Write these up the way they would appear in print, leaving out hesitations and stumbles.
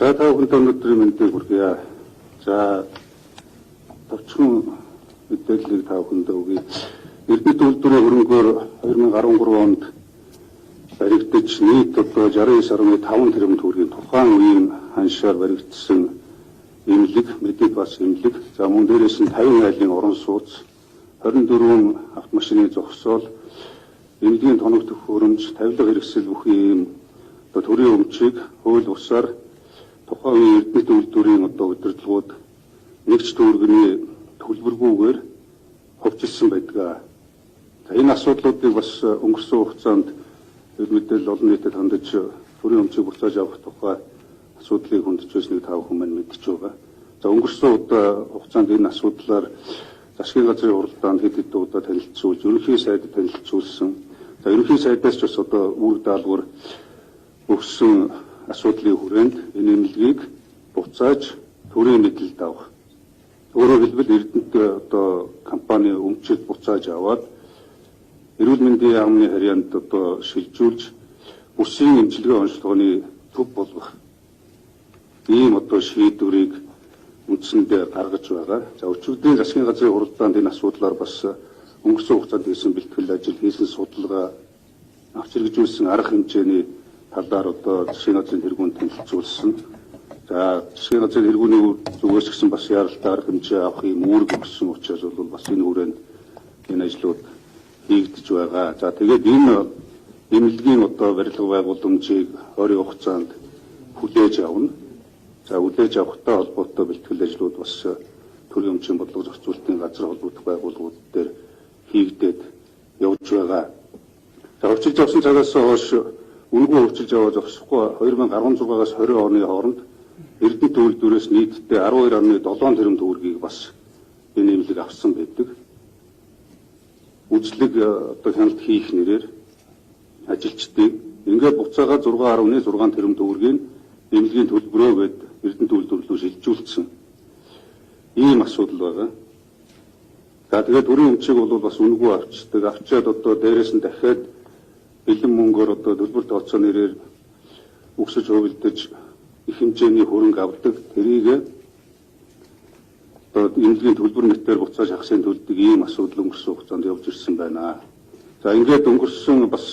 За та бүхэнд өнөөдрийн мэндийг хүргье. За товчхон мэдээллийг та бүхэнд өгье. Эрдэнэт үйлдвэрийн хөрөнгөөр 2013 онд баригдаж нийт одоо 69.5 тэрбум төгрөгийн тухайн үеийн ханшаар баригдсан эмнэлэг, Медибас эмнэлэг. За мөн дээрээс нь 50 айлын орон сууц, 24 автомашины зогсоол, эмнэлгийн тоног төхөөрөмж, тавилга хэрэгсэл бүхий ийм одоо төрийн өмчийг хууль бусаар тухайн үеийн Эрдэнэт үйлдвэрийн одоо удирдлагууд нэг ч төгрөгийн төлбөргүйгээр хувьчилсан байдаг. За энэ асуудлуудыг бас өнгөрсөн хугацаанд мэдээлэл олон нийтэд хандаж төрийн өмчийг буцааж авах тухай асуудлыг хөндөж байсныг та бүхэн маань мэдж байгаа. За өнгөрсөн удаа хугацаанд энэ асуудлаар засгийн газрын хуралдаанд хэд хэдэн удаа танилцуулж, ерөнхий сайдад танилцуулсан. За ерөнхий сайдаас ч бас одоо үүрэг даалгавар өгсөн асуудлын хүрээнд энэ эмнэлгийг буцааж төрийн мэдлэлд авах. Өөрөөр хэлбэл Эрдэнэт одоо компани өмчөд буцааж аваад эрүүл мэндийн яамны харьяанд одоо шилжүүлж бүсийн эмчилгээ онцлогооны төв болгох ийм одоо шийдвэрийг үндсэндээ гаргаж байгаа. За өчигдрийн засгийн газрын хуралдаанд энэ асуудлаар бас өнгөрсөн хугацаанд хийсэн бэлтгэл ажил, хийсэн судалгаа, авч хэрэгжүүлсэн арга хэмжээний талаар одоо засгийн газрын тэргуунд танилцуулсан. За засгийн газрын тэргүүний зүгээс гэсэн бас яралтай арга хэмжээ авах юм үүрэг өгсөн учраас бол бас энэ хүрээнд энэ ажлууд хийгдэж байгаа. За тэгээд энэ эмнэлгийн одоо барилга байгууламжийг ойрын хугацаанд хүлээж авна. За хүлээж авахтай холбоотой бэлтгэл ажлууд бас төрийн өмчийн бодлого зохицуулалтын газар холбогдох байгууллагууд дээр хийгдээд явж байгаа. За хувьчилж авсан цагаас хойш үнэгүй хувьчилж аваа зогсохгүй 2016-аас 20 оны хооронд Эрдэнэт үйлдвэрээс нийтдээ 12.7 тэрбум төгрөгийг бас энэ эмнэлэг авсан байдаг. Үзлэг одоо хяналт хийх нэрээр ажилчдыг ингээд буцаага 6.6 тэрбум төгрөгийн эмнэлгийн төлбөрөө гээд Эрдэнэт үйлдвэр рүү шилжүүлсэн ийм асуудал байгаа. За тэгээд төрийн өмчийг бол бас үнэгүй авчдаг. Авчаад одоо дээрээс нь дахиад бэлэн мөнгөөр одоо төлбөр тооцоо нэрээр өгсөж хувилдаж их хэмжээний хөрөнгө авдаг. Тэрийг одоо эмнэлгийн төлбөр мэтээр буцааж хагасыг төлдөг ийм асуудал өнгөрсөн хугацаанд явж ирсэн байна. За ингээд өнгөрсөн бас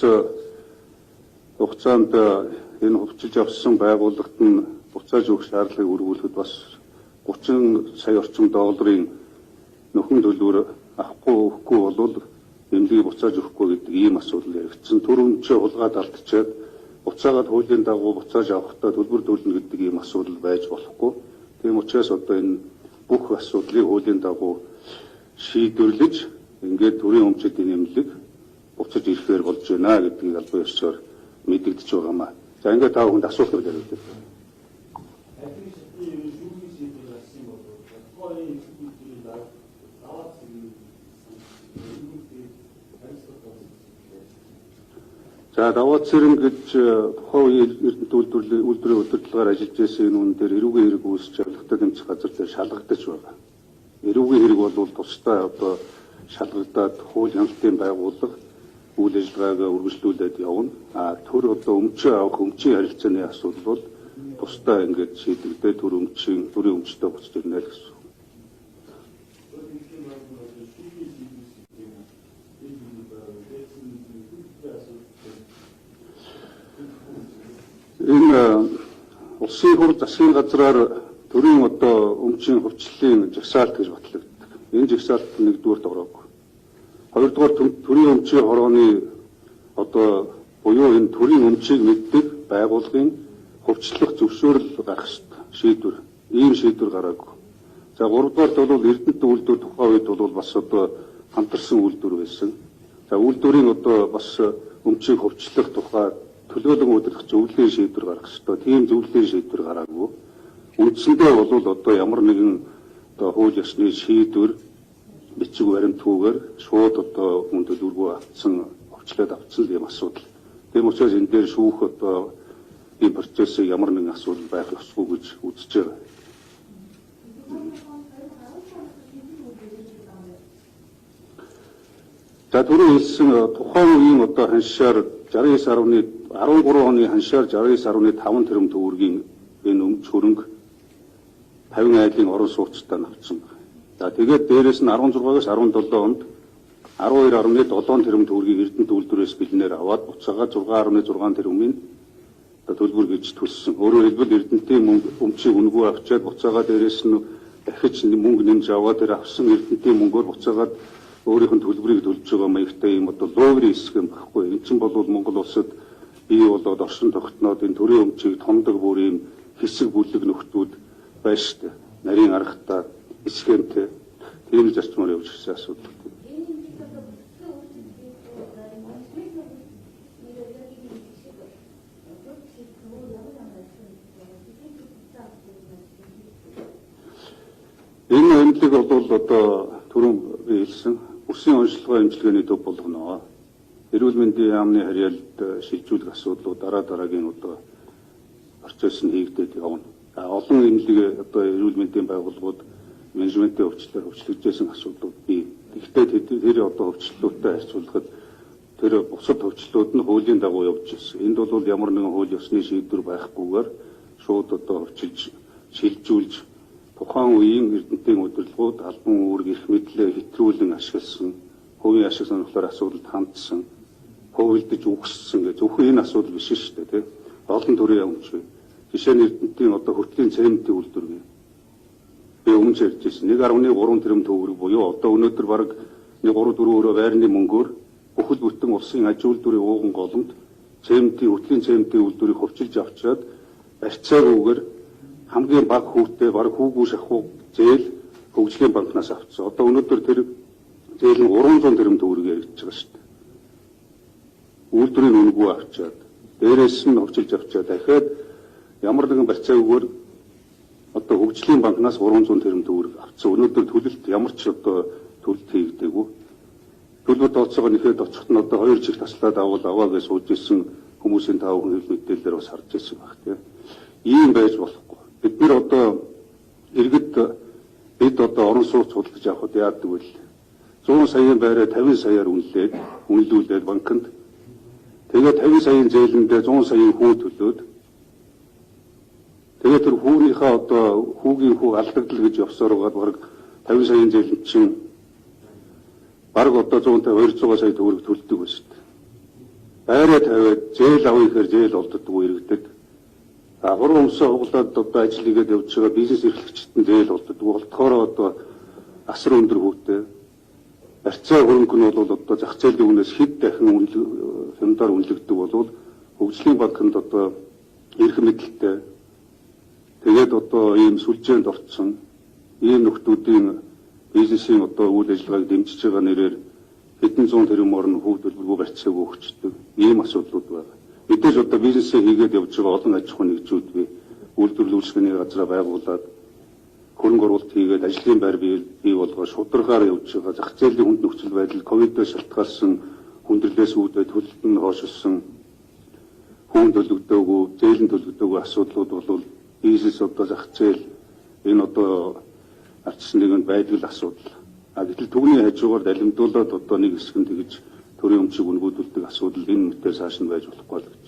хугацаанд энэ хувьчилж авсан байгууллагт нь буцааж өгөх шаардлагыг өргүүлэхэд бас 30 сая орчим долларын нөхөн төлбөр авахгүй өгөхгүй болвол эмнэлгийг буцааж өгөхгүй гэдэг ийм асуудал яригдсан. Төр өмчөө хулгайд алдчихад буцаагаад хуулийн дагуу буцааж авахдаа төлбөр төлнө гэдэг ийм асуудал байж болохгүй. Тийм учраас одоо энэ бүх асуудлыг хуулийн дагуу шийдвэрлэж ингээд төрийн өмчөдийн эмнэлэг буцаж ирэхээр болж байна гэдгийг албан ёсоор мэдэгдэж байгаамаа. За ингээд та бүхэнд асуулт хариулъя. За даваа цэрэн гэж тухайн үеийн Эрдэнэт үйлдвэрийн удирдлагаар ажиллаж байсан энэ үн дээр эрүүгийн хэрэг үүсч авилгатай дэмжих газар дээр шалгагдаж байгаа. Эрүүгийн хэрэг бол тусдаа одоо шалгагдаад хууль хяналтын байгууллага үйл ажиллагааг үргэлжлүүлээд явна. А төр одоо өмчөө авах өмчийн харилцааны асуудал бол тусдаа ингээд шийдэгдээ төр өмчийн төрийн өмчтөй буцаж ирнэ л гэсэн. Энэ улсын хурл засгийн газраар төрийн одоо өмчийн хувьчлалын жагсаалт гэж батлагддаг. Энэ жагсаалт нэгдүгээрт ороогүй. Хоёрдугаар төрийн өмчийн хорооны одоо буюу энэ төрийн өмчийг мэддэг байгууллагын хувьчлах зөвшөөрөл гарах ёстой шийдвэр. Ийм шийдвэр гараагүй. За гуравдугаарт бол Эрдэнэт үйлдвэр тухайн үед бол бас одоо хамтарсан үйлдвэр байсан. За үйлдвэрийн одоо бас өмчийг хувьчлах тухай төлөөлөн удирдах зөвлөлийн шийдвэр гаргах ёстой. Тийм зөвлөлийн шийдвэр гараагүй. Үндсэндээ бол одоо ямар нэгэн одоо хууль ёсны шийдвэр бичиг баримтгүйгээр шууд одоо хүн төлөвлөгөө авцсан, хувьчлаад авцсан л юм асуудал. Тийм учраас энэ дээр шүүх одоо ийм процессыг ямар нэгэн асуудал байх ёсгүй гэж үзэж байгаа. За түрүү хэлсэн тухайн үеийн одоо ханшаар 69.13 оны ханшаар 69.5 тэрбум төгрөгийн энэ өмч хөрөнгө 50 айлын орон сууцтай авсан байна. За тэгээд дээрэс нь 16-аас 17 онд 12.7 тэрбум төгрөгийг Эрдэнэт үйлдвэрээс бэлнээр аваад буцаагаа 6.6 тэрбумын одоо төлбөр гэж төлсөн. Өөрөөр хэлбэл Эрдэнэтийн мөнгө өмчийг үнэгүй авчиад буцаагаа дээрэс нь дахиж мөнгө нэмж аваад тэр авсан Эрдэнэтийн мөнгөөр буцаагаад өөрийнх нь төлбөрийг төлж байгаа маягтай юм одоо лоогрын хэсэг юм багхгүй. Эн чинь бол Монгол улсад бий болоод оршин тогтноод энэ төрийн өмчийг томдог бүр ийм хэсэг бүлэг нөхдүүд байна шүү дээ. Нарийн аргатай, схемтэй тийм зарчмаар явж ирсэн асуудал. Энэ эмнэлэг бол одоо түрүүн би хэлсэн үсийн онцлогоо эмчилгээний төв болгоно. Эрүүл мэндийн яамны харьяалд шилжүүлэх асуудлууд дараа дараагийн одоо процесс нь хийгдээд явна. Олон эмнэлэг одоо эрүүл мэндийн байгууллагууд менежментийн хөгжлөөр хөгжлөгдөж асуудлууд бий. Гэхдээ тэр одоо хөгжлөлттэй харьцуулахад тэр бусад хөгжлүүд нь хуулийн дагуу явж ирсэн. Энд бол ямар нэгэн хууль ёсны шийдвэр байхгүйгээр шууд одоо хөгжилж шилжүүлж тухайн үеийн Эрдэнэтийн удирдлагууд албан үүрэг эрх мэдлээ хэтрүүлэн ашигласан, хувийн ашиг сонирхлоор асуудалд хандсан, хувилдаж үгссэн гэж зөвхөн энэ асуудал биш шүү дээ, тийм. Олон төрлийн өмч бий. Жишээ нь Эрдэнэтийн одоо хөтлийн цементийн үйлдвэр бий. Би өмнө ч ярьж ирсэн. 1.3 тэрбум төгрөг буюу одоо өнөөдөр бараг 1 3 4 өрөө байрны мөнгөөр бүхэл бүтэн улсын аж үйлдвэрийн ууган голомт цементийн хөтлийн цементийн үйлдвэрийг хөвчилж авчираад барьцаагүйгээр хамгийн бага хүүтэй бараг хүүгүй шахуу зээл хөгжлийн банкнаас авчихсан. Одоо өнөөдөр тэр зээл нь 300 тэрбум төгрөг яригдж байгаа шүү дээ. Үйлдвэрийн үнэгүй авчиад, дээрээс нь хөвчилж авчиад дахиад ямар нэгэн барьцаагүйгээр одоо хөгжлийн банкнаас 300 тэрбум төгрөг авчихсан. Өнөөдөр төлөлт ямар ч одоо төлөлт хийгдээгүй. Төлбөр тооцоогоо нэхэд очиход нь одоо 2 чиг таслаад авал аваа гэж сууж исэн хүмүүсийн тав хүн хэвлэл мэдээлэлээр бас харж ирсэн байх тийм. Ийм байж болохгүй. Бид нэр одоо иргэд бид одоо орон сууц худалдаж авахд яадаг вэ? 100 саяын байраа 50 саяар үнэлээд, үнэлүүлээд банкнд тэгээд 50 саяын зээлэндээ 100 саяын хүү төлөөд тэгээд тэр хүүнийхээ одоо хүүгийн хүү алдагдал гэж явсаар байгаад бараг 50 саяын зээлэнд чинь бараг одоо 150 200 сая төгрөг төлдөг байсан шүү дээ. Байраа тавиад зээл авъя гэхээр зээл олддоггүй иргэдэд. А гурван өмсөө хуглаад одоо ажил хийгээд явж байгаа бизнес эрхлэгчдэд нь зээл олддоггүй. Болтохоороо одоо асар өндөр хүүтэй. Барьцаа хөрөнгө нь бол одоо зах зээлийн үнээс хэд дахин хямдаар үнэлэгддэг болвол хөгжлийн банкнд одоо эрх мэдэлтэй тэгээд одоо ийм сүлжээнд орцсон ийм нөхдүүдийн бизнесийн одоо үйл ажиллагааг дэмжиж байгаа нэрээр хэдэн зуун тэрбум орн хөв төлбөргүй барьцаагүй өгчдөг ийм асуудлууд байна. Мэдээж одоо бизнесээ хийгээд явж байгаа олон аж ахуйн нэгжүүд бий. Үйлдвэрлэл үйлчилгээний газраа байгуулад хөрөнгө оруулалт хийгээд ажлын байр бий болгоо шударгаар явж байгаа зах зээлийн хүнд нөхцөл байдал ковидоос шалтгаалсан хүндрэлээс үүдээ төлөлт нь хоошилсан хүүн төлөгдөөгүй, зээл нь төлөгдөөгүй асуудлууд бол бизнес одоо зах зээл энэ одоо ардчсан нэгэн байдаг л асуудал. А гэтэл түүний хажуугаар далимдуулаад одоо нэг хэсэг нь тэгж төрийн өмчийг үнгүүдүүлдэг асуудал энэ мэтээр цааш нь байж болохгүй л гэж.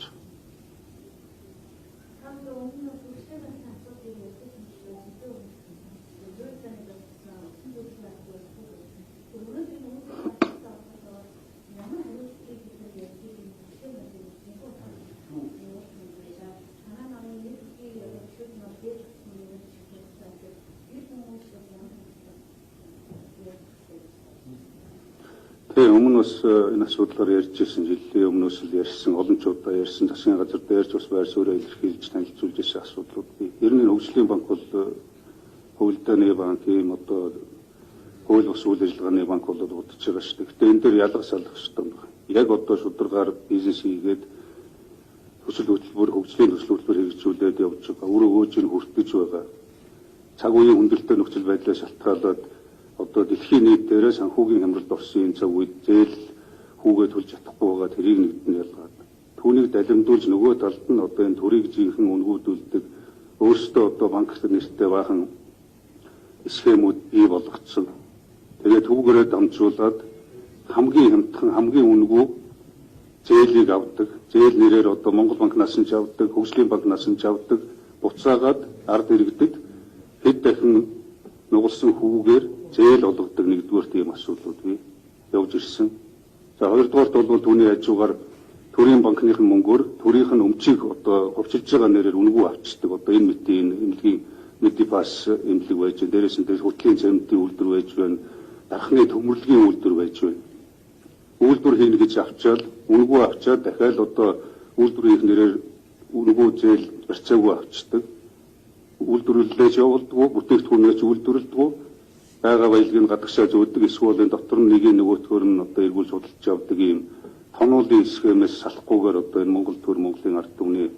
Тийм өмнө бас энэ асуудлаар ярьж ирсэн, жилийн өмнөөс л ярьсан, олон ч удаа ярьсан, засгийн газар дээр ч бас байр сууриа илэрхийлж танилцуулж ирсэн асуудлууд бий. Ер нь хөгжлийн банк бол хувилдааны банк, ийм одоо хууль бус үйл ажиллагааны банк болоод удаж байгаа шүү дээ. Гэтэ энэ дээр ялга салах ёстой юм байна. Яг одоо шударгаар бизнес хийгээд төсөл хөтөлбөр, хөгжлийн төсөл хөтөлбөр хэрэгжүүлээд явж байгаа. Үр өгөөж нь хүртэж байгаа. Цаг үеийн хүндрэлтэй нөхцөл байдлаас шалтгаалаад одоо дэлхийн нийт дээрээ санхүүгийн хямралд орсон энэ цаг үед зээл хүүгээ төлж чадахгүй байгаа тэрийг нэгдэн ялгаад түүнийг далимдуулж нөгөө талд нь одоо энэ төрийг жинхэнэ үнгүүдүүлдэг өөрсдөө одоо банк нэртэй баахан схемүүд бий болгоцсон. Тэгээд түүгээрээ дамжуулаад хамгийн хямдхан, хамгийн үнэгүй зээлийг авдаг. Зээл нэрээр одоо Монгол банкнаас нь ч авдаг, Хөгжлийн банкнаас нь ч авдаг, Буцаагаад ард иргэдэд хэд дахин нугалсан хүүгээр зээл олгодог нэгдүгээр тийм асуудлууд бий явж ирсэн. За хоёрдугаарт бол түүний хажуугаар төрийн банкныхын мөнгөөр төрийнх нь өмчийг одоо хувьчилж байгаа нэрээр үнэгүй авчдаг. Одоо энэ мэтийн эмнэлгийн Медипас эмнэлэг байж байна. Дээрээс нь тэр хөтлийн цементийн үйлдвэр байж байна. Дархны төмөрлөгийн үйлдвэр байж байна. Үйлдвэр хийнэ гэж авчаад үнэгүй авчаад дахиад одоо үйлдвэр хийх нэрээр үнэгүй зээл барьцаагүй авчдаг. Үйлдвэрлэлээж явуулдаггүй, бүтээгдэхүүнээс үйлдвэрлэдэггүй, байгаа баялагийг гадагшаа зөөдөг, эсвэл энэ дотор нь нэгийг нөгөөтгөр нь одоо эргүүлж худалдаж авдаг ийм тонуулын схемээс салахгүйгээр одоо энэ Монгол төр Монголын ард түмний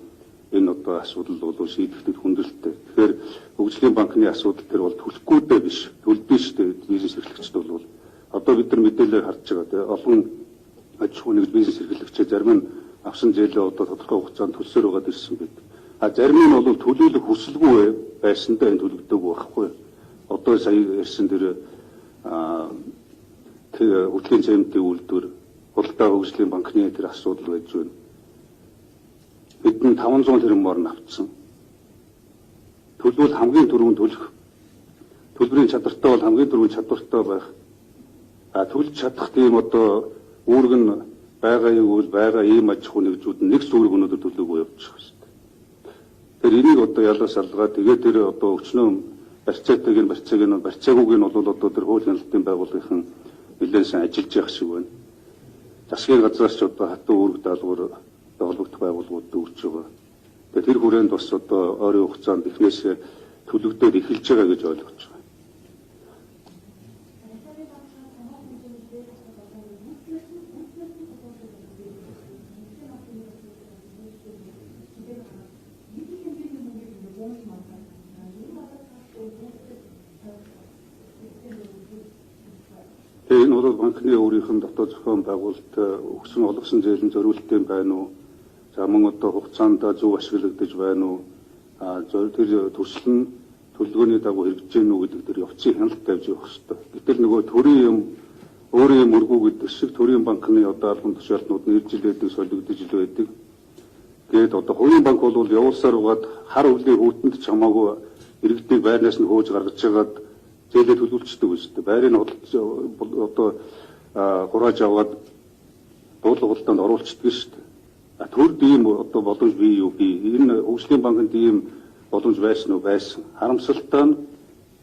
энэ одоо асуудал бол шийдэхтэд хүндрэлтэй. Тэгэхээр хөгжлийн банкны асуудал тэр бол төлөхгүйдээ биш, төлдөг шүү дээ бизнес эрхлэгчд бол. Одоо бид нар мэдээлэлээр харж байгаа тийм олон аж ахуйн нэг бизнес эрхлэгчээ зарим нь авсан зээлээ одоо тодорхой хугацаанд төлсөөр байгаад ирсэн байдаг. А зарим нь бол төлөөлөх хүсэлгүй байсандаа энэ төлөгдөөгүй байхгүй. Одоо сая ярьсан тэр хөтлийн цементийн үйлдвэр, худалдаа хөгжлийн банкны тэр асуудал байж байна. Бид нь 500 тэрбум орн авцсан. Төлбөл хамгийн түрүүнд төлөх, төлбөрийн чадвартай бол хамгийн түрүүнд чадвартай байх. А төлж чадах тийм одоо үүрэг нь байгаа юм бол байгаа ийм аж ахуй нэгжүүд нэг сүүрэг өнөөдөр төлөөгүй явчих шүү дээ. Тэр энийг одоо ялаас алгаа тэгээ тэр одоо өчнөө барьцаатайг нь барьцааг нь барьцаагүйг нь бол одоо тэр хууль хяналтын байгууллагын нэлээд сайн ажиллаж явах шиг байна. Засгийн газраас ч одоо хатуу үүрэг даалгавар холбогдох байгууллагууд дүүрч байгаа. Тэгээ тэр хүрээнд бас одоо ойрын хугацаанд эхнээс төлөгдөөд эхэлж байгаа гэж ойлгож байгаа. Тэгээ энэ бол банкны өөрийнх нь дотоод зохион байгуулалт өгсөн олгосон зээл нь зориултын байна уу? За мөн одоо хугацаанд зөв ашиглагдаж байна уу? Тэр төсөл нь төлөвлөгөөний дагуу хэрэгжиж гэнэ үү гэдэг дээр явцын хяналт тавьж явах хэрэгтэй. Гэтэл нөгөө төрийн юм өөрийн юм өргүү гэдэг шиг төрийн банкны одоо албан тушаалтнууд нь ирж байдаг, солигдож байдаг. Тэгээд одоо хувийн банк бол явуулсаар угаад хар өвлийн хүүтэнд ч хамаагүй иргэдийг байрнаас нь хөөж гаргаж жагаад зээлээ төлөвлөждөг үстэй. Байрыг одоо хурааж аваад дуудлага худалдаанд оруулцдаг шүү дээ. А төрд ийм одоо боломж бий юу бий. Энэ хөгжлийн банкнд ийм боломж байсан уу байсан. Харамсалтай нь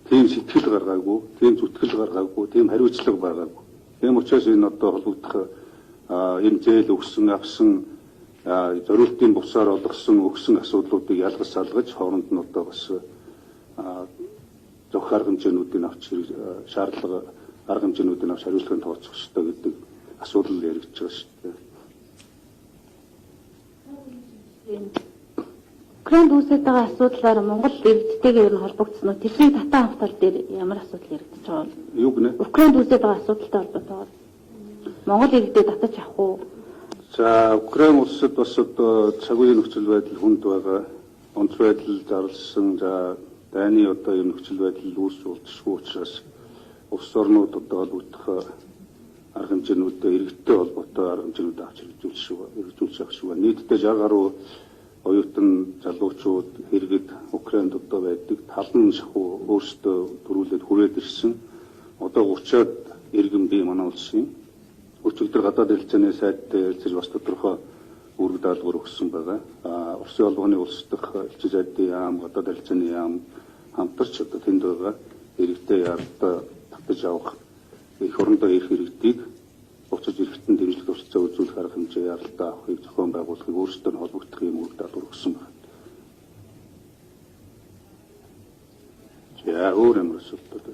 тийм сэтгэл гаргаагүй, тийм зүтгэл гаргаагүй, тийм хариуцлага байгаагүй. Тийм учраас энэ одоо холбогдох энэ зээл өгсөн, авсан, зориултын бусаар олгосон, өгсөн асуудлуудыг ялгаж салгаж хооронд нь одоо бас зохих арга хэмжээнүүдийг авч шаардлага арга хэмжээнүүдийг авч хариуцлагыг тооцох ёстой гэдэг асуудал яригдж байгаа шүү дээ. Украинд үүсээд байгаа асуудлаар Монгол иргэдтэйгээ ер нь холбогдсон уу? Тэрний татан хамтал дээр ямар асуудал яригдж байгаа вэ? Юу гэнэ? Украинд үүсээд байгаа асуудалтай холбоотойгоор Монгол иргэдэд татаж авах уу? За Украин улсад бас одоо цаг үеийн нөхцөл байдал хүнд байгаа. Онц байдал зарласан. За дайны одоо юм нөхцөл байдал үүсч болтшгүй учраас улс орнууд одоо холбогдох арга хэмжээнүүдтэй иргэдтэй холбоотой арга хэмжээнүүд авч хэрэгжүүлэх шиг байна. Нийтдээ 60 гаруй оюутан залуучууд иргэд Украинд одоо байдаг. Тал нь шахуу өөрсдөө төрүүлээд хүрээд ирсэн. Одоо 30-аад иргэн бий манай улсын. Өчигдөр гадаад харилцааны сайдтай ярилцаж бас тодорхой үүрэг даалгавар өгсөн байгаа. Оросын холбооны улс дахь элчин сайдын яам, гадаад харилцааны яам хамтарч одоо тэнд байгаа иргэдээ ярдаа татаж авах эх орондоо ирэх иргэдийг буцаж ирэхэд нь дэмжлэг тусалцаа үзүүлэх арга хэмжээ яралтаа авахыг зохион байгуулахыг өөрсдөө нь холбогдох юм үүрэг даалгавар өгсөн байна. За өөр ямар асуудал вэ?